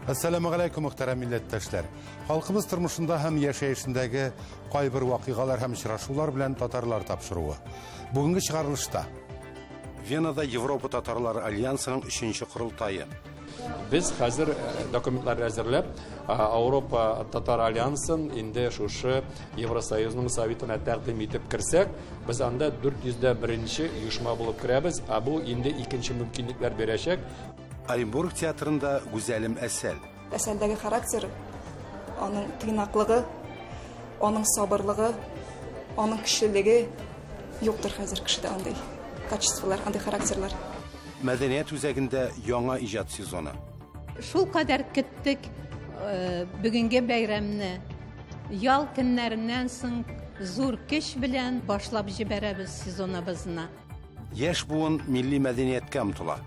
Әссәламегаләйкүм, мөхтәрәм милләттәшләр! Халкыбыз тормышында һәм яшәешендәге кайбер вакыйгалар һәм очрашулар белән татарлар тапшыруы. Бүгенге чыгарылышта Венада Европа татарлары альянсының өченче корылтае. Без хәзер документлар әзерләп, Ауропа татар альянсын инде шушы Евросоюзның советына тәкъдим итеп керсәк, без анда 401 оешма булып керәбез, ә бу инде икенче мөмкинлекләр бирәчәк. Оренбург театрында Гүзәлем Әсәл. Әсәлдәге характер, аның тыйнаклыгы, аның сабырлыгы, аның көчлелеге юктыр хәзер кешедә андый качестволар, андый характерлар. Мәдәният үзәгендә яңа иҗат сезоны. Шул кадәр көттек бүгенге бәйрәмне. Ял көннәреннән соң зур көч белән башлап җибәрәбез сезоныбызны. Яшь буын милли мәдәнияткә омтыла.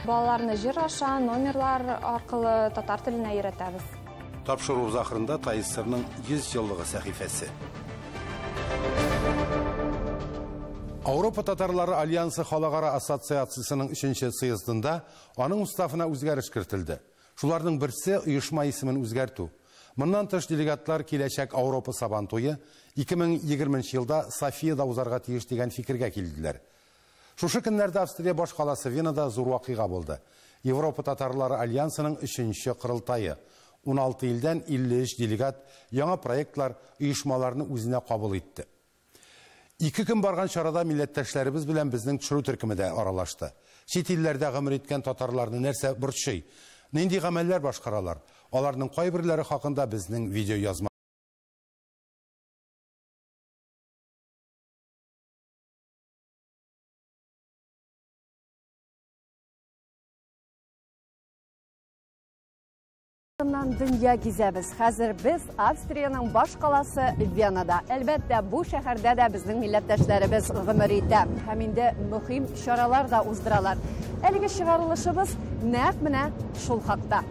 Балаларны җыр аша, номерлар аркылы татар теленә өйрәтәбез. Тапшыру ахырында ТАССРның 100 еллыгы сәхифәсе. Ауропа татарлары альянсы халыкара ассоциациясының 3нче съездында аның уставына үзгәреш кертелде. Шуларның берсе оешма исемен үзгәртү. Моннан тыш делегатлар киләчәк Ауропа Сабантуе 2020 елда Софияда узарга тиеш дигән фикергә килделәр. Шушы көннәрдә Австрия баш каласы Венада зур вакыйга булды. Европа татарлары альянсының 3нче корылтае. 16 илдән 53 делегат яңа проектлар, оешмаларны үзенә кабул итте. Ике көн барган чарада милләттәшләребез белән безнең төшерү төркеме дә аралашты. Чит илләрдә гомер иткән татарларны нәрсә борчый? Нинди гамәлләр башкаралар? Аларның кайберләре хакында безнең видеоязма. Дөнья гизәбез. Хәзер без Австриянең баш каласы Венада. Әлбәттә, бу шәһәрдә дә безнең милләттәшләребез гомер итә. Һәм инде мөһим чаралар да уздыралар. Әлеге чыгарылышыбыз нәкъ менә шул хакта.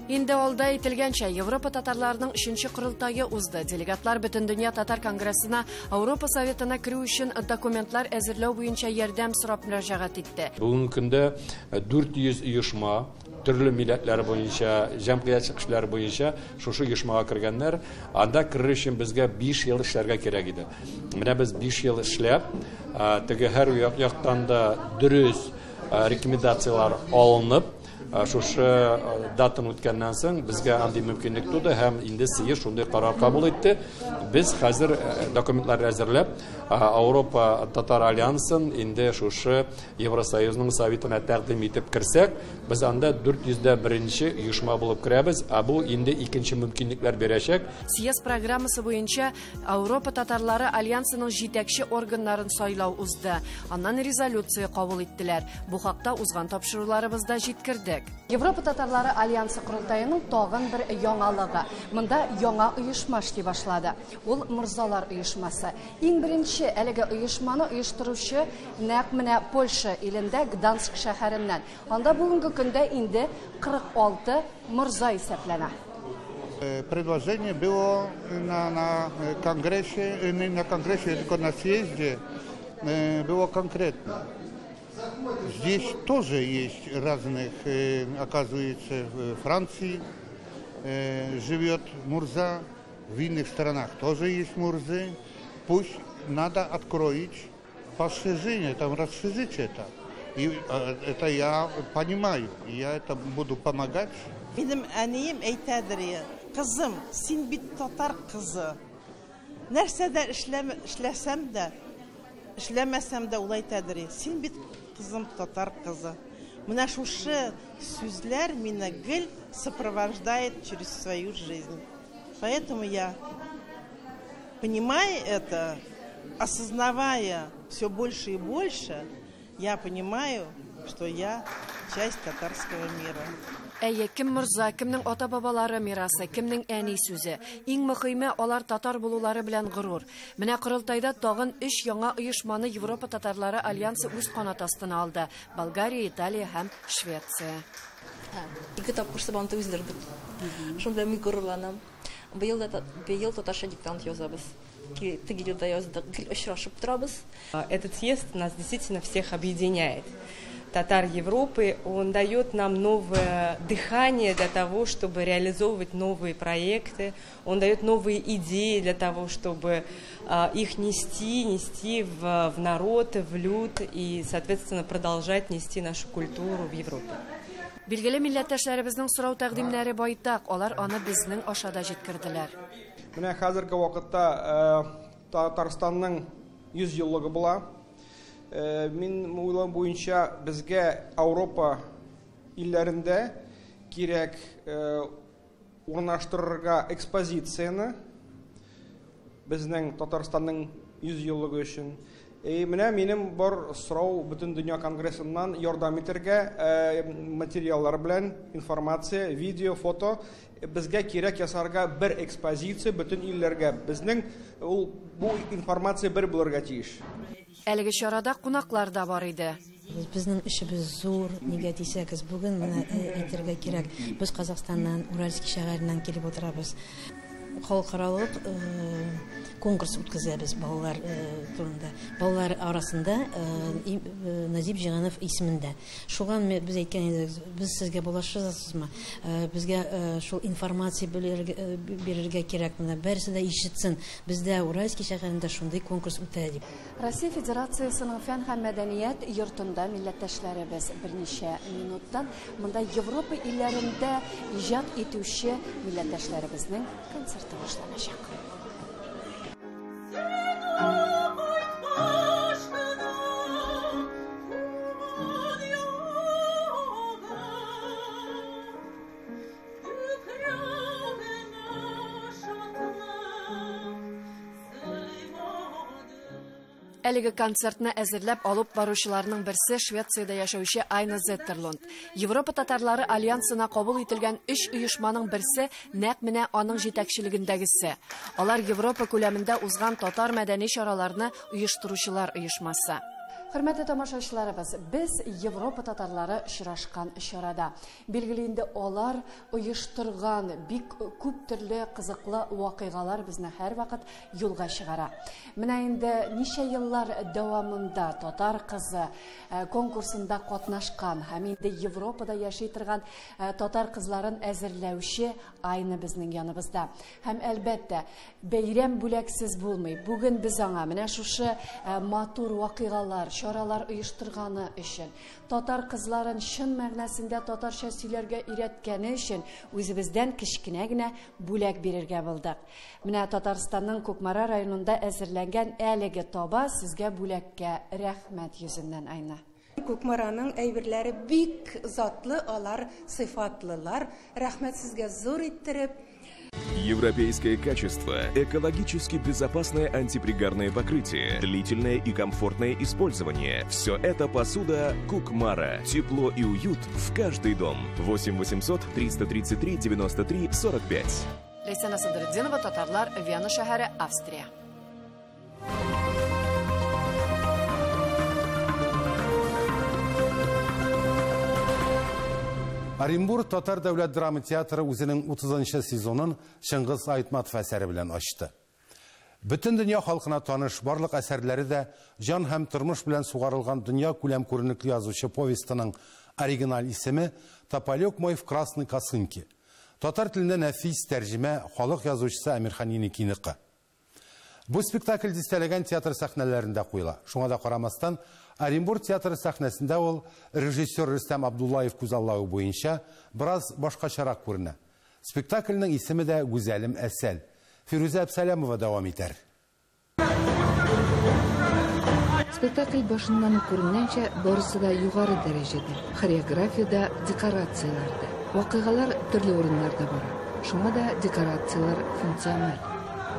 Инде алда әйтелгәнчә, Европа татарларының 3нче корылтае узды. Делегатлар Бөтендөнья татар конгрессына Ауропа советына керү өчен документлар әзерләү буенча ярдәм сорап мөрәҗәгать итте. Бүгенге көндә 400 оешма төрле милләтләр буенча, җәмгыятьчелек эшләре буенча шушы оешмага кергәннәр. Анда керер өчен безгә 5 ел эшләргә кирәк иде. Менә без 5 ел эшләп, теге һәр яктан да дөрес рекомендацияләр алынып, шушы датаны үткәннән соң безгә андый мөмкинлек туды һәм инде съезд шундый карар кабул итте. Без хәзер документлар әзерләп, Ауропа татар альянсын инде шушы Евросоюзның советына тәкъдим итеп керсәк, без анда 401 оешма булып керәбез, ә бу инде икенче мөмкинлекләр бирәчәк. Съезд программасы буенча Ауропа татарлары альянсының җитәкче органнарын сайлау узды. Аннан резолюция кабул иттеләр. Бу хакта узган тапшыруларыбызда җиткердек. Европа татарлары альянсы корылтаеның тагын бер яңалыгы. Монда яңа оешма эшли башлады. Ул морзалар оешмасы. Иң беренче әлеге оешманы оештыручы нәкъ менә Польша илендә Гданск шәһәреннән. Анда бүгенге көндә инде 46 морза исәпләнә. Предложение было на конгрессе, не на конгрессе, только на съезде, было конкретно. Здесь тоже есть разных, оказывается, в Франции живет мурза, в иных странах тоже есть мурзы. Пусть надо откроить расширение, там расширить это. И это я понимаю, я это буду помогать. Минем әнием әйтәдер, кызым, син бит татар кызы. Нәрсә дә эшләсәм дә, эшләмәсәм дә ул әйтәдер, син бит кызым татар кызы. Менә шушы сүзләр мине гел сопровождает через свою жизнь. Поэтому я, понимая это, осознавая все больше и больше, я понимаю, что я часть татарского мира. Әйе, кем морза, кемнең ата-бабалары мирасы, кемнең әни сүзе. Иң мөһиме, алар татар булулары белән горур. Менә корылтайда тагын 3 яңа оешманы Европа татарлары альянсы үз канат астына алды. Болгария, Италия һәм Швеция. Ике тапкыр Сабантуй уздырдык. Шунда мин горурланам. Быел татарча диктант язабыз. Теге елда яздык, гел очрашып торабыз. Этот съезд нас действительно всех объединяет. татар Европы, он дает нам новое дыхание для того, чтобы реализовывать новые проекты, он дает новые идеи для того, чтобы их нести в народ, в люд и, соответственно, продолжать нести нашу культуру в Европе. Билгеле милләттәшләребезнең сорау тәкъдимнәре байтак, алар аны безнең аша да җиткерделәр. Менә хәзерге вакытта Татарстанның 100 еллыгы була. Мин уйлау буенча безгә Европа илләрендә кирәк урнаштырырга экспозицияне безнең Татарстанның 100 еллыгы өчен. Менә минем бар сорау бөтен дөнья конгрессыннан ярдәм итәргә материаллар белән, информация, видео, фото. Безгә кирәк ясарга бер экспозиция бөтен илләргә. Безнең ул бу информация бер булырга тиеш. Әлеге чарада кунаклар да бар иде. Безнең эшебез зур, нигә дисәгез, бүген менә әйтергә кирәк, без Казахстаннан, Уральский шәһәреннән килеп утырабыз. Халыкаралык конкурс үткәзәбез балалар турында. Балалар арасында Назип Җиһанов исемендә. Шуңа без әйткән идек, без сезгә булашасызмы? Безгә шул информация бирергә кирәк, менә берсе дә ишетсен. Бездә Уральский шәһәрендә шундый конкурс үтә дип. Россия Федерациясының фән һәм мәдәният йортында милләттәшләребез берничә минуттан монда Европа илләрендә иҗат итүче милләттәшләребезнең концерты башланачак. Әлеге концертны әзерләп алып баручыларның берсе Швециядә яшәүче Айна Зеттерлунд. Европа татарлары альянсына кабул ителгән 3 оешманың берсе нәкъ менә аның җитәкчелегендәгесе. Алар Европа күләмендә узган татар мәдәни чараларны оештыручылар оешмасы. Хөрмәтле тамашачыларыбыз, без Европа татарлары очрашкан чарада. Билгеле инде алар оештырган бик күп төрле кызыклы вакыйгалар безне һәрвакыт юлга чыгара. Менә инде ничә еллар дәвамында татар кызы конкурсында катнашкан һәм инде Европада яши торган татар кызларын әзерләүче Айна безнең яныбызда. Һәм әлбәттә, бәйрәм бүләксез булмый. Бүген без аңа менә шушы матур вакыйгалар, чаралар оештырганы өчен, татар кызларын чын мәгънәсендә татарча сөйләргә өйрәткәне өчен үзебездән кечкенә генә бүләк бирергә булдык. Менә Татарстанның Кукмара районында әзерләнгән әлеге таба сезгә бүләккә рәхмәт йөзеннән, Айна. Кукмараның әйберләре бик затлы, алар сыйфатлылар. Рәхмәт сезгә зур иттереп. Европейское качество, экологически безопасное антипригарное покрытие, длительное и комфортное использование. Все это посуда Кукмара. Тепло и уют в каждый дом. 8 800 333 93 45. Лейсана Садретдинова, татарлар, Вена шәһәре, Австрия. Оренбург Татар дәүләт драма театры үзенең 30-нчы сезонын Чыңгыз Айтматов әсәре белән ачты. Бөтен дөнья халкына таныш барлык әсәрләре дә җан һәм тормыш белән сугарылган дөнья күләм күренекле язучы повестының оригиналь исеме «Тополек мой в красной косынке». Татар телендә нәфис тәрҗемә халык язучысы Әмирхан Еникиныкы. Бу спектакль дистәләгән театр сәхнәләрендә куела. Шуңа да карамастан, Оренбург театры сәхнәсендә ул режиссер Рөстәм Абдуллаев күзаллавы буенча бераз башкачарак күренә. Спектакльнең исеме дә Гүзәлем Әсәл. Фирүзә Әбсәләмова дәвам итәр. Спектакль башыннан ук күренгәнчә, барысы да югары дәрәҗәдә. Хореографиядә, декорацияләрдә. Вакыйгалар төрле урыннарда бара. Шуңа да декорацияләр функциональ.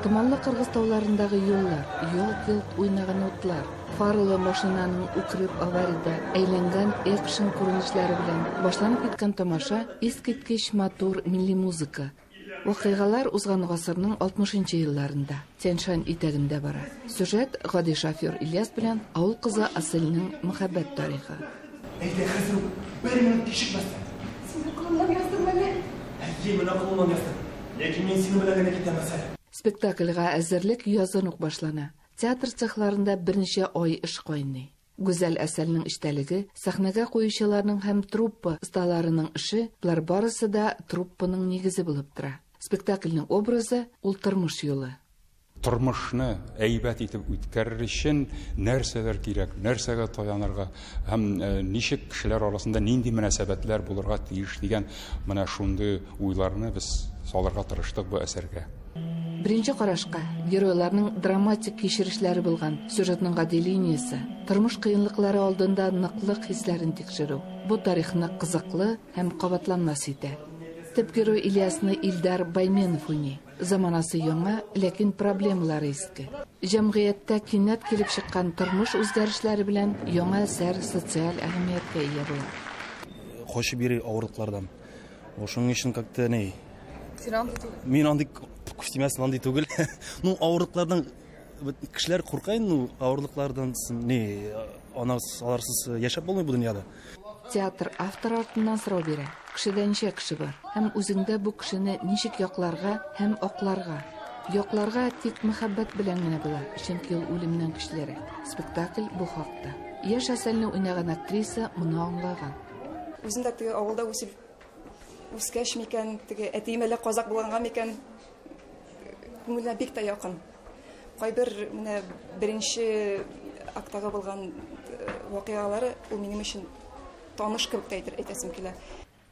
Томанлы Кыргыз тауларындагы юллар, йолт-йолт уйнаган утлар, фарлы машинаның үкереп авариядә әйләнгән экшн күренешләре белән башланып киткән тамаша искиткеч матур милли музыка. Вакыйгалар узган гасырның 60 елларында Тянь-Шань итәгендә бара. Сюжет гади шофер Ильяс белән авыл кызы Асылның мәхәббәт тарихы. Әйдә, хәзер үк, бер минут кичекмәстән. Сине кулымнан яздым әле. Әйе, менә кулымнан яздым. Ләкин мин синең белән генә китәм, Әсәл. Спектакльгә әзерлек язын ук башлана. Театр цехларында берничә ай эш кайный. Гүзәл Әсәлнең эчтәлеге, сәхнәгә куючыларның һәм труппа осталарының эше, болар барысы да труппаның нигезе булып тора. Спектакльнең образы ул тормыш юлы. Тормышны әйбәт итеп үткәрер өчен нәрсәләр кирәк, нәрсәгә таянырга һәм ничек кешеләр арасында нинди мөнәсәбәтләр булырга тиеш дигән менә шундый уйларны без салырга тырыштык бу әсәргә. Беренче карашка геройларның драматик кичерешләре булган сюжетның гади линиясе, тормыш кыенлыклары алдында ныклык хисләрен тикшерү, бу тарихны кызыклы һәм кабатланмас итә. Төп герой Ильясны Илдар Байменов уйный. Заманасы яңа, ләкин проблемалары иске. Җәмгыятьтә кинәт килеп чыккан тормыш үзгәрешләре белән яңа әсәр социаль әһәмияткә ия була. Качып йөри авырлыклардан. Шуның өчен как-то ни. Син андый түгел. Мин андый күз тимәсен, андый түгел. Ну, авырлыклардан кешеләр курка инде, ну, авырлыклардан ни, аларсыз яшәп булмый бу дөньяда. Театр автор артыннан сорау бирә. Кешедә ничә кеше бар? Һәм үзеңдә бу кешене ничек якларга һәм акларга? Якларга тик мәхәббәт белән генә була, чөнки ул үлемнән көчлерәк. Спектакль бу хакта. Яшь Әсәлне уйнаган актриса моны аңлаган. Үзем дә теге авылда үсеп үскәч микән, теге әтием әллә казак булганга микән, күңеленә бик тә якын. Кайбер менә беренче актагы булган вакыйгалары ул минем өчен таныш кебек тә әйтер әйтәсем килә.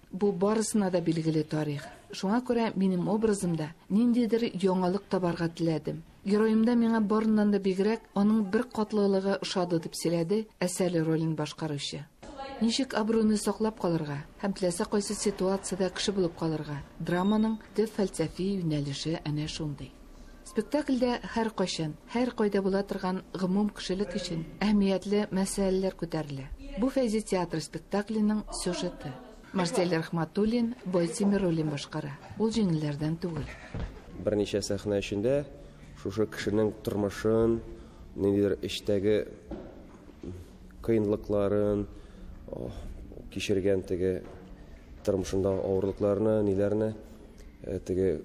Бу барысына да билгеле тарих. Шуңа күрә минем образымда ниндидер яңалык табарга теләдем. Героемда миңа барыннан да бигрәк аның бер катлылыгы ошады, дип сөйләде Әсәл ролен башкаручы. Ничек абруйны саклап калырга һәм теләсә кайсы ситуациядә кеше булып калырга? Драманың төп фәлсәфи юнәлеше әнә шундый. Спектакльдә һәр кайчан, һәр кайда була торган гомум кешелек өчен әһәмиятле мәсьәләләр күтәрелә. Бу Фәйзи театры спектакленең сюжеты. Марсель Рахматуллин Байтимер ролен башкара. Ул җиңелләрдән түгел. Берничә сәхнә эчендә шушы кешенең тормышын, ниндидер эчтәге кыенлыкларын, кичергән теге тормышындагы авырлыкларны, ниләрне теге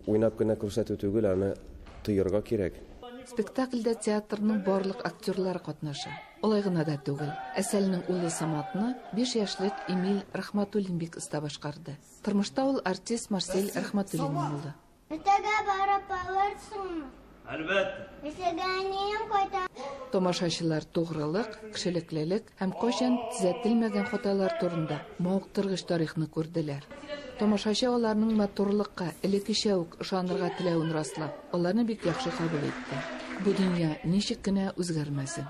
уйнап кына күрсәтү түгел, аны тоярга кирәк. Спектакльдә театрның барлык актерлары катнаша. Алай гына да түгел. Әсәлнең улы Саматны 5 яшьлек Эмиль Рахматуллин бик оста башкарды. Тормышта ул артист Марсель Рахматуллинның улы. Иртәгә барып алырсыңмы? Әлбәттә. Иртәгә әнием кайта. Тамашачылар тугрылык, кешелеклелек һәм кайчан төзәтелмәгән хаталар турында мавыктыргыч тарихны күрделәр. Тамашачы аларның матурлыкка элеккечә үк ышанырга теләвен раслап, аларны бик яхшы кабул итте. Бу дөнья ничек кенә үзгәрмәсен.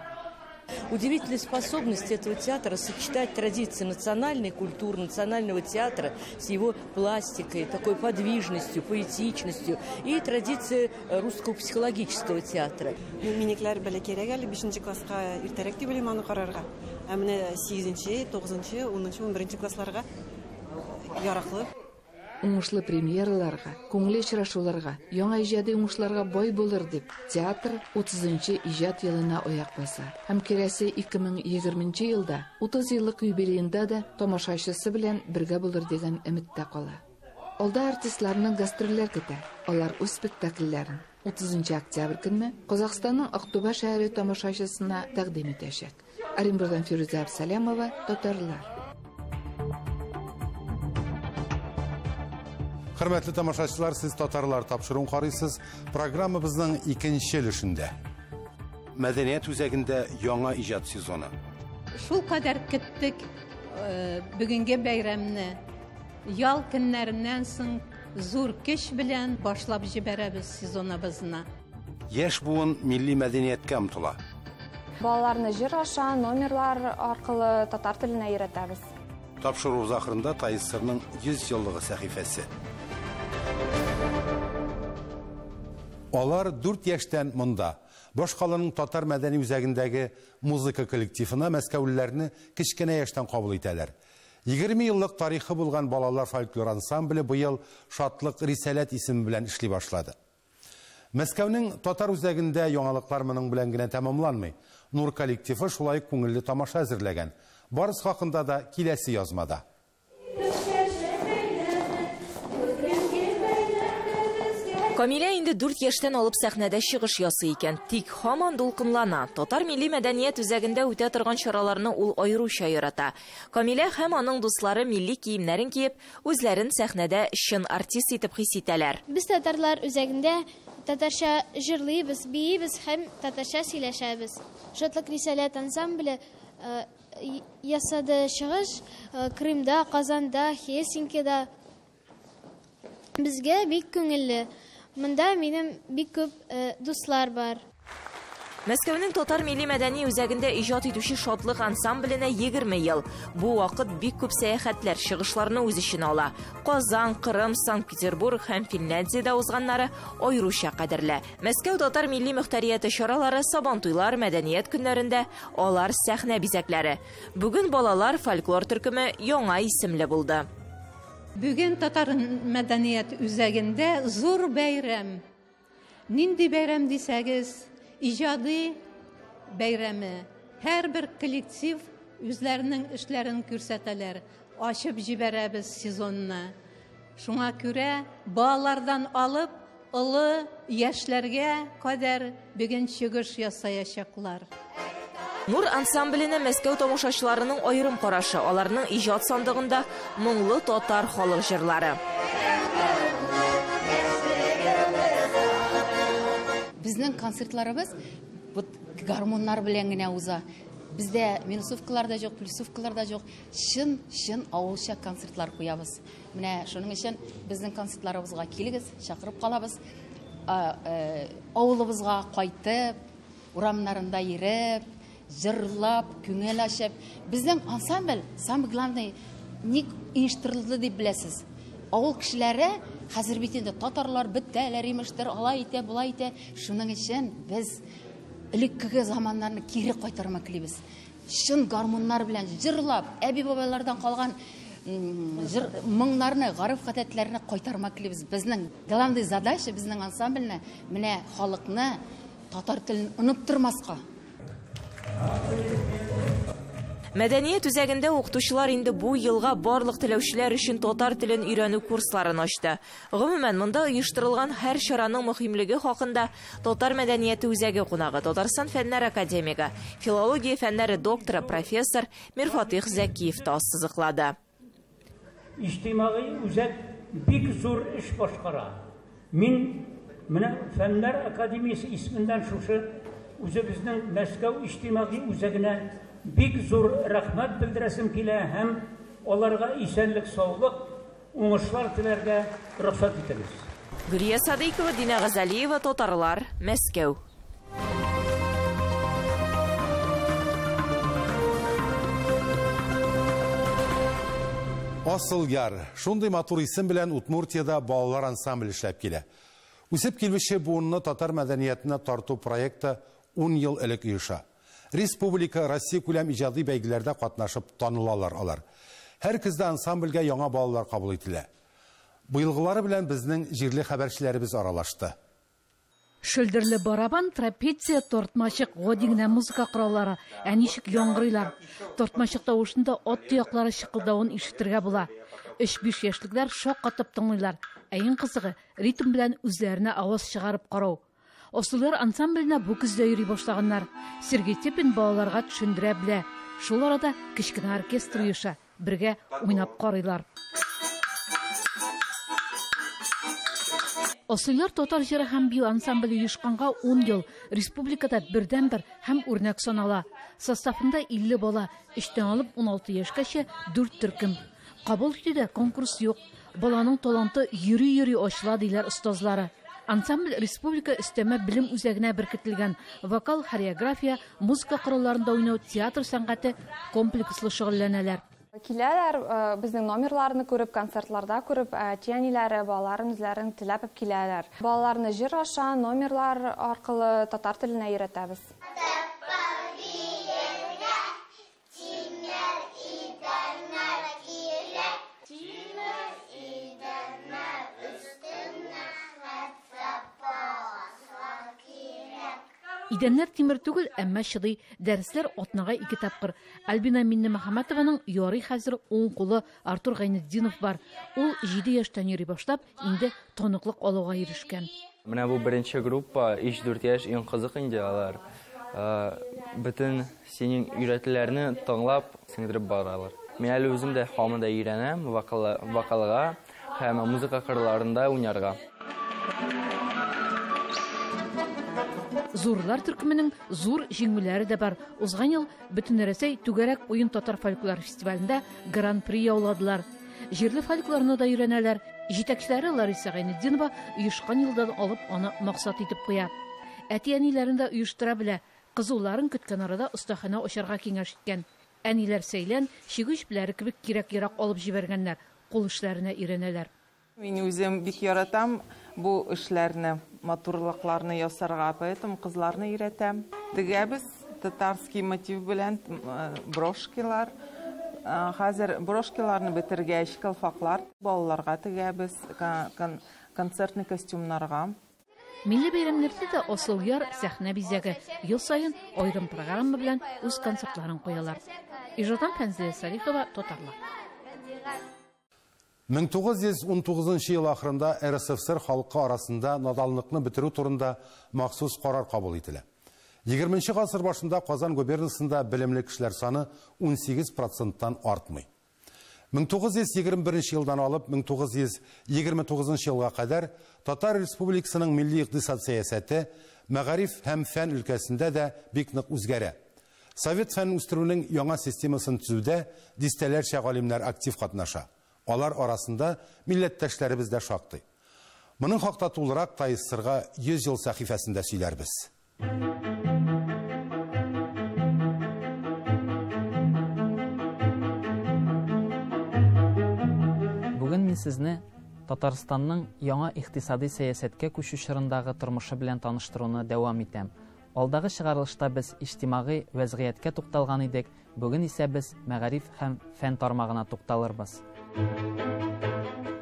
Удивительная способность этого театра сочетать традиции национальной культуры, национального театра с его пластикой, такой подвижностью, поэтичностью и традиции русского психологического театра. Ну, минекләр бәләкәйрәк әле, 5 класска иртәрәк дип уйлыйм аны карарга. Ә менә 8, 9, 10, 11 классларга яраклы. Уңышлы премьераларга, күңелле очрашуларга, яңа иҗади уңышларга бай булыр дип, театр 30 иҗат елына аяк баса. Һәм киләсе 2020 елда 30 еллык юбилеенда да тамашачысы белән бергә булыр дигән өметтә кала. Алда артистларның гастрольләр көтә. Алар үз спектакльләрен 30 октябрь көнне Казахстанның Актүбә шәһәре тамашачысына тәкъдим итәчәк. Оренбургдан Фирүзә Абсалямова, Татарлар. Хөрмәтле тамашачылар, сез Татарлар тапшыруын карыйсыз. Программабызның икенче өлешендә. Мәдәният үзәгендә яңа иҗат сезоны. Шул кадәр көттек бүгенге бәйрәмне. Ял көннәреннән соң зур көч белән башлап җибәрәбез сезоныбызны. Яшь буын милли мәдәнияткә омтыла. Балаларны җыр аша, номерлар аркылы татар теленә өйрәтәбез. Тапшыру ахырында ТАССРның 100 еллыгы сәхифәсе. Алар 4 яшьтән монда. Башкаланың татар мәдәни үзәгендәге музыка коллективына мәскәүлеләрне кечкенә яшьтән кабул итәләр. 20 еллык тарихы булган балалар фольклор ансамбле быел Шатлык Рисаләт исеме белән эшли башлады. Мәскәүнең татар үзәгендә яңалыклар моның белән генә тәмамланмый. Нур коллективы шулай күңелле тамаша әзерләгән. Барысы хакында да киләсе язмада. Камилә инде 4 яшьтән алып сәхнәдә чыгыш ясый икән. Тик һаман дулкынлана. Татар милли мәдәният үзәгендә үтә торган чараларны ул аеруча ярата. Камилә һәм аның дуслары милли киемнәрен киеп, үзләрен сәхнәдә чын артист итеп хис итәләр. Без татарлар үзәгендә татарча җырлыйбыз, биибез һәм татарча сөйләшәбез. Шатлык Рисаләт ансамбле ясады чыгыш Крымда, Казанда, Хельсинкида. Безгә бик күңелле. Монда минем бик күп дуслар бар. Мәскәүнең татар милли мәдәни үзәгендә иҗат итүче Шатлык ансамбленә 20 ел. Бу вакыт бик күп сәяхәтләр, чыгышларны үз эченә ала. Казан, Кырым, Санкт-Петербург һәм Финляндиядә узганнары аеруча кадерле. Мәскәү татар милли мөхтәрияте чаралары, Сабантуйлар, мәдәният көннәрендә алар сәхнә бизәкләре. Бүген балалар фольклор төркеме яңа исемле булды. Бүген татар мәдәният үзәгендә зур бәйрәм. Нинди бәйрәм дисәгез, иҗади бәйрәме. Һәрбер коллектив үзләренең эшләрен күрсәтәләр. Ачып җибәрәбез сезонны. Шуңа күрә балалардан алып олы яшьләргә кадәр бүген чыгыш ясаячаклар. Нур ансамбленә Мәскәү тамашачыларының аерым карашы, аларның иҗат сандыгында моңлы татар халык җырлары. Безнең концертларыбыз вот гармоннар белән генә уза. Бездә минусовкалар да юк, плюсовкалар да юк. Чын-чын авылча концертлар куябыз. Менә шуның өчен безнең концертларыбызга килегез, чакырып калабыз. Авылыбызга кайтып, урамнарында йөреп, җырлап, күңел ачып. Безнең ансамбль, самый главный, ник оештырылды дип беләсез. Авыл кешеләре хәзер бит инде татарлар бетәләр имештер, алай итә, болай итә. Шуның өчен без элеккеге заманнарны кире кайтарма телибез. Чын гармуннар белән җырлап, әби-бабайлардан калган җыр моңнарны, гореф-гадәтләрне кайтарма телибез. Безнең главный задача безнең ансамбльне менә халыкны татар телен оныттырмаска. Мәдәният үзәгендә укытучылар инде бу елга барлык теләүчеләр өчен татар телен өйрәнү курсларын ачты. Гомумән, монда оештырылган һәр чараның мөһимлеге хакында Татар мәдәнияте үзәге кунагы, Татарстан фәннәр академигы, филология фәннәре докторы, профессор Мирфатыйх Зәкиев та ассызыклады. Иҗтимагый үзәк бик зур эш башкара. Мин менә Фәннәр академиясе исеменнән шушы үзебезнең Мәскәү иҗтимагый үзәгенә бик зур рәхмәт белдерәсем килә һәм аларга исәнлек, саулык, уңышлар теләргә рөхсәт итегез. Гүрия Садыйкова, Дина Газалиева, Татарлар, Мәскәү. Асыл яр. Шундый матур исем белән Удмуртиядә балалар ансамбле эшләп килә. Үсеп килүче буынны татар мәдәниятенә тарту проекты 10 ел элек оеша. Республика, Россия күләм иҗади бәйгеләрдә катнашып танылалар алар. Һәр көздә ансамбльгә яңа балалар кабул ителә. Быелгылары белән безнең җирле хәбәрчеләребез аралашты. Шөлдерле барабан, трапеция, тортмачык, гади генә музыка кораллары, ә ничек яңгырыйлар. Тортмачык тавышында ат тояклары чыкылдавын ишетергә була. 3-5 яшьлекләр шаккатып тыңлыйлар. Ә иң кызыгы, ритм белән үзләренә аваз чыгарып карау. Асылъяр ансамбленә бу көздә йөри башлаганнар. Сергей Тепин балаларга төшендерә белә. Шул арада кечкенә оркестр оеша, бергә уйнап карыйлар. Асылъяр татар җыры һәм бию ансамбле оешканга 10 ел, республикада бердәнбер һәм үрнәк санала. Составында 50 бала, 3-тән алып 16 яшькәчә 4 төркем. Кабул итүдә конкурс юк. Баланың таланты йөри-йөри ачыла диләр остазлары. Ансамбль республика өстәмә белем үзәгенә беркетелгән. Вокал, хореография, музыка коралларында уйнау, театр сәнгате комплекслы шөгыльләнәләр. Киләләр, безнең номерларны күреп, концертларда күреп, әти-әниләре, балаларын үзләрен теләп киләләр. Балаларны җыр аша, номерлар аркылы татар теленә өйрәтәбез. Идәннәр тимер түгел, әмма чыдый. Дәресләр атнага 2 тапкыр. Альбина Миннемөхәммәтованың ярый хәзер уң кулы Артур Гайнетдинов бар. Ул 7 яшьтән йөри башлап, инде таныклык алуга ирешкән. Менә бу беренче группа, 3-4 яшь, иң кызык инде алар. Бөтен синең өйрәтүләрне тыңлап, сеңдереп баралар. Мин әле үзем дә һаман да өйрәнәм вокалга һәм музыка кырларында уйнарга. Зурлар төркеменең зур җиңүләре дә бар. Узган ел Бөтенрәсәй түгәрәк уен татар фольклор фестивалендә гран-при яуладылар. Җирле фольклорны да өйрәнәләр. Җитәкчеләре Лариса Гайнетдинова оешкан елдан алып аны максат итеп куя. Әти-әниләрен дә оештыра белә. Кызуларын көткән арада остаханә ачарга киңәш иткән. Әниләр сәйлән, чигү җепләре кебек кирәк-ярак алып җибәргәннәр, кул эшләренә өйрәнәләр. Мин үзем бик яратам бу эшләрне, матурлыкларны ясарга, поэтому кызларны өйрәтәм. Тегәбез татарский мотив белән брошкилар. Хәзер брошкиларны бетергәч, калфаклар балаларга тегәбез, концертный костюмнарга. Милли бәйрәмнәрдә дә Асылъяр сәхнә бизәге. Ел саен аерым программа белән үз концертларын куялар. Ижадан Фәнзилә Салихова, Татарлар. 1919 ел ахырында РСФСР халкы арасында наданлыкны бетерү турында махсус карар кабул ителә. 20 гасыр башында Казан губернасында белемле кешеләр саны 18%-тан артмый. 1921 елдан алып 1929 елга кадәр Татар Республикасының милли икътисад сәясәте мәгариф һәм фән өлкәсендә дә бик нык үзгәрә. Совет фәнен үстерүнең яңа системасын төзүдә дистәләрчә галимнәр актив катнаша. Алар арасында милләттәшләребез дә шактый. Моның хакта тулырак ТАССРга 100 ел сәхифәсендә сөйләрбез. Бүген мин сезне Татарстанның яңа икътисади сәясәткә күчү чорындагы тормышы белән таныштыруны дәвам итәм. Алдагы чыгарылышта без иҗтимагый вәзгыятькә тукталган идек, бүген исә без мәгариф һәм фән тармагына тукталырбыз.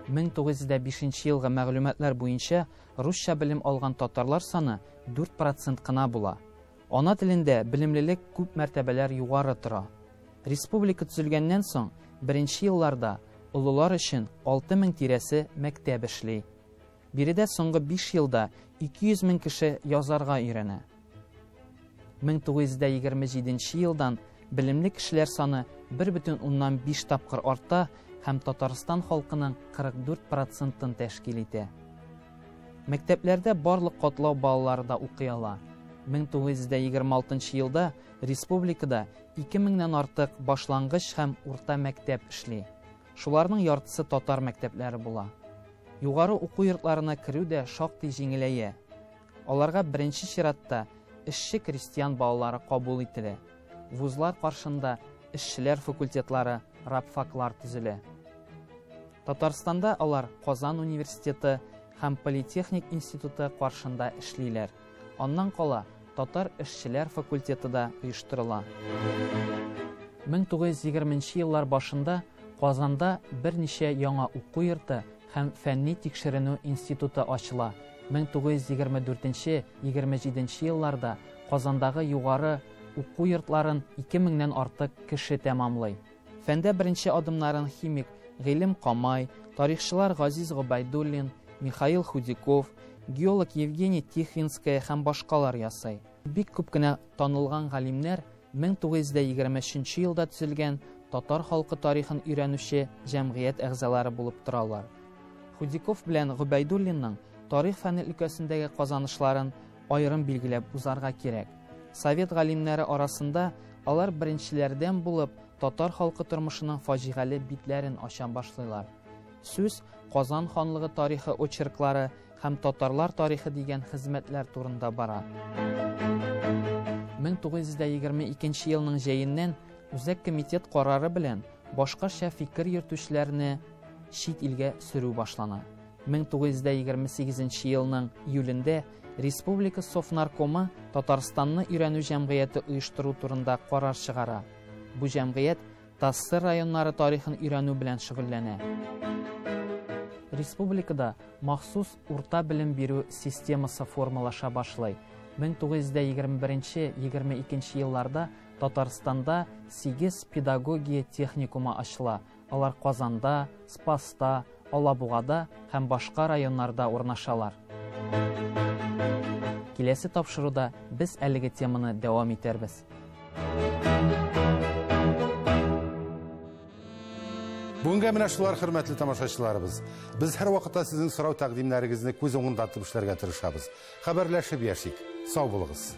1905 елгы мәгълүматлар буенча русча белем алган татарлар саны 4% кына була. Ана телендә белемлелек күп мәртәбәләр югары тора. Республика төзелгәннән соң беренче елларда олылар өчен 6000 тирәсе мәктәп эшли. Биредә соңгы 5 елда 200 мең кеше язарга өйрәнә. 1927 елдан белемле кешеләр саны 1,5 тапкыр арта һәм Татарстан халкының 44%-ын тәшкил итә. Мәктәпләрдә барлык катлау балалары да укый ала. 1926 елда республикада 2000-нән артык башлангыч һәм урта мәктәп эшли. Шуларның яртысы татар мәктәпләре була. Югары уку йортларына керү дә шактый җиңеләя. Аларга беренче чиратта эшче крестьян балалары кабул ителә. Вузлар каршында эшчеләр факультетлары, рабфаклар төзелә. Татарстанда алар Казан университеты һәм Политехник институты каршында эшлиләр. Аннан кала татар эшчеләр факультеты да оештырыла. 1920 еллар башында Казанда берничә яңа уку йорты һәм фәнни тикшеренү институты ачыла. 1924-27 елларда Казандагы югары уку йортларын 2000-нән артык кеше тәмамлый. Фәндә беренче адымнарын химик Гыйлем Камай, тарихчылар Газиз Гобәйдуллин, Михаил Худяков, геолог Евгений Тихвинская һәм башкалар ясый. Бик күп кенә танылган галимнәр 1923 елда төзелгән татар халкы тарихын өйрәнүче җәмгыять әгъзалары булып торалар. Худяков белән Гобәйдуллинның тарих фәне өлкәсендәге казанышларын аерым билгеләп узарга кирәк. Совет галимнәре арасында алар беренчеләрдән булып татар халкы тормышының фаҗигале битләрен ача башлыйлар. Сүз Казан ханлыгы тарихы очерклары һәм татарлар тарихы дигән хезмәтләр турында бара. 1922 елның җәеннән Үзәк комитет карары белән башкача фикер йөртүчеләрне чит илгә сөрү башлана. 1928 елның июлендә Республика Совнаркомы Татарстанны өйрәнү җәмгыяте оештыру турында карар чыгара. Бу җәмгыять ТАССР районнары тарихын өйрәнү белән шөгыльләнә. Республикада махсус урта белем бирү системасы формалаша башлый. 1921-22 елларда Татарстанда 8 педагогия техникумы ачыла. Алар Казанда, Спаста, Алабугада һәм башка районнарда урнашалар. Киләсе тапшыруда без әлеге теманы дәвам итәрбез. Бүгенгә менә шулар, хөрмәтле тамашачыларыбыз. Без һәрвакытта сезнең сорау тәкъдимнәрегезне күз уңында тотып эшләргә тырышабыз. Хәбәрләшеп яшик. Сау булыгыз.